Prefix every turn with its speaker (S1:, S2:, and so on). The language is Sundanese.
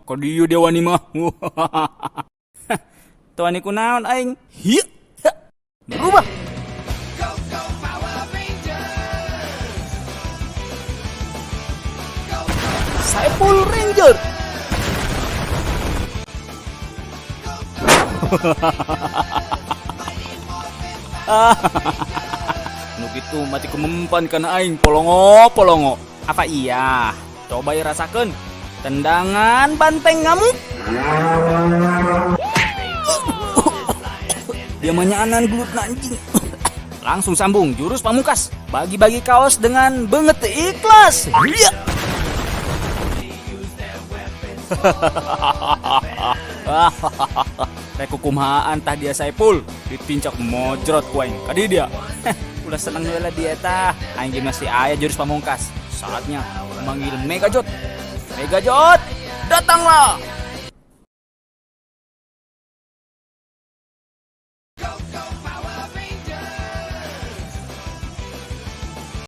S1: Ka dieu dia wani mah. Teu wani kunaon aing. Hieu. Berubah. Saepul Ranger. Nu kitu mati kumempan kana aing polongo polongo. Apa iya? Coba ya rasakeun. Tendangan banteng ngamuk. Dia manyaanan gelut anjing. Langsung sambung jurus pamungkas. Bagi-bagi kaos dengan banget ikhlas. Iya. Rek kukumahaan tah dia Saipul ditincak mojrot ku aing. Kadi dia. Ulah seneng heula dia tah. Aing ge masih aya jurus pamungkas. Saatnya memanggil Megajot. Megajot, datanglah.